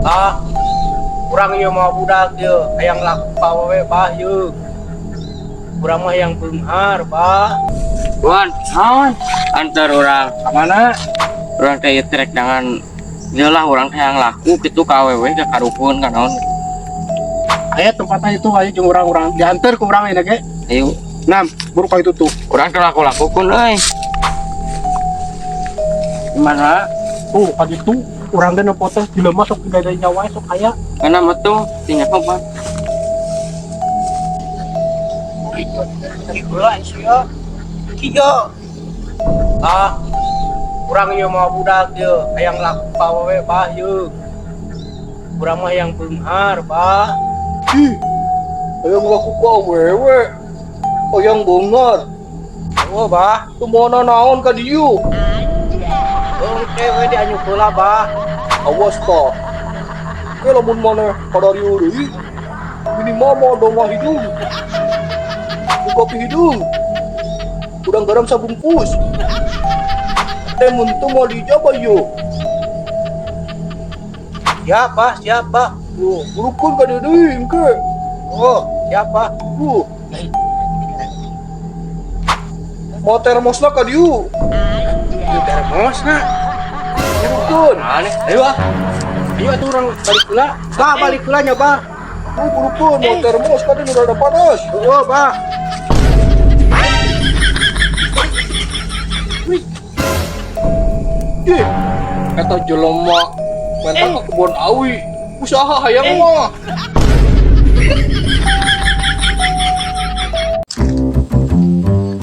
Ah, urang ieu mah budak ieu hayang laku ka awewe bah ieu. Urang mah hayang beunghar bah. Wan, Naon? Antar urang. Ka mana? Urang teh ieu trek jangan jelah urang teh yang laku kitu ka awewe ka karupun ka naon. Aya tempatnya itu ayo jeung urang-urang diantar ke urang ayeuna ge. Ayo, Nam, buru ka itu tuh. Urang teh laku-laku kun euy. Gimana? Tuh, ka ditu urang teh nempo teh jelema sok gada nyawa sok aya. Kana mah tuh tinggal apa? Heula sia. Kieu. Ah, urang ieu mah budak ieu hayang laku ka awewe bah ieu. Urang mah hayang beunghar bah. Ih, hayang laku ka awewe. Hayang beunghar. Oh bah, Tumona naon ka dieu? Engke we dianyuk heula bah. Awas tah. Ke lamun maneh kadarieu deui, minimal mah donga hidung. Kopi hidung. Udang garam sabungkus. Teh mun teu moal dijaba ieu. Siap bah, siap bah. Tuh, burukeun ka dieu deui engke. Oh, siap bah. Tuh. Mau termosna ka dieu. Ieu termosna. Burukeun. Aneh. Ayo ah. Ayo atuh urang balik heula. Bah, balik heula nya bah. Tuh, burukeun mau termos ka dieu nu rada panas. Oh, bah. Ih, eta jelema menta ka kebon awi. Usaha hayang mah.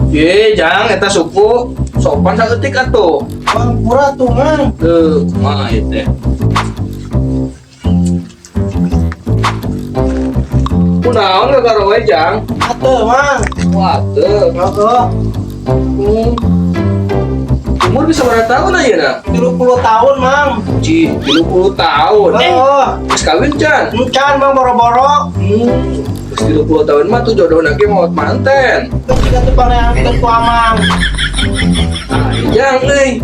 Ye, jang eta suku sopan saeutik atuh. Bang pura tuh mang. Teu, kumaha ieu teh? Kunaon gagarowe jang? Atuh mang. Wah, teu. Heeh. Umur bisa berapa tahun ayeuna? 30 tahun mang. Cih, 30 tahun. Heeh. Geus kawin can? Encan mang boro-boro. Geus 30 tahun mah tuh jodoh ge maot manten. Ketika tuh paneangkeun ku amang. Ah, jang euy.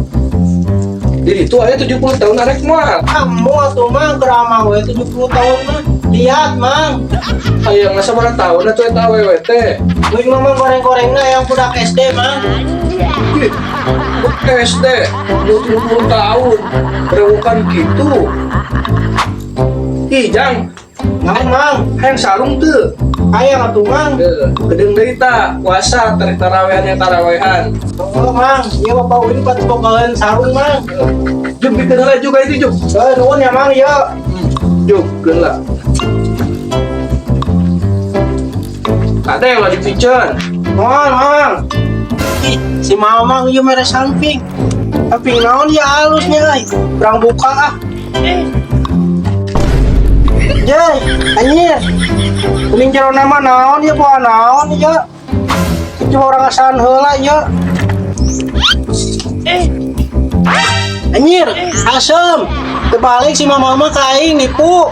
Jadi itu aya 70 tahun arek mah. Kamu atuh mang keur amang we 70 tahun mah. Lihat mang. Hayang masa berapa tahun atuh eta awewe teh? Euy mah goreng-gorengna yang budak SD mang. Ih, budak SD umur 70 tahun. Berewokan gitu. Ih, jang. Mang mang. Hayang sarung teu. Hayang atuh mang. Teu, kedeung deui tah, puasa tarik tarawehan yang tarawehan. Oh mang, ieu bapak Win pat bogaeun sarung mang. Juk bikeun heula juga itu juk. Heuh, nuhun ya mang ieu. Juk keun lah. Kade yang lagi piceun. Mang, mang. Ih, si mamang ieu mere samping. Samping naon ya halusnya euy. Urang buka ah. Jey, anjir. Kuning jero nama naon ieu poa naon ieu. Coba urang asahan heula ieu. Anjir, asem. Terbalik si mama mah ka aing nipu.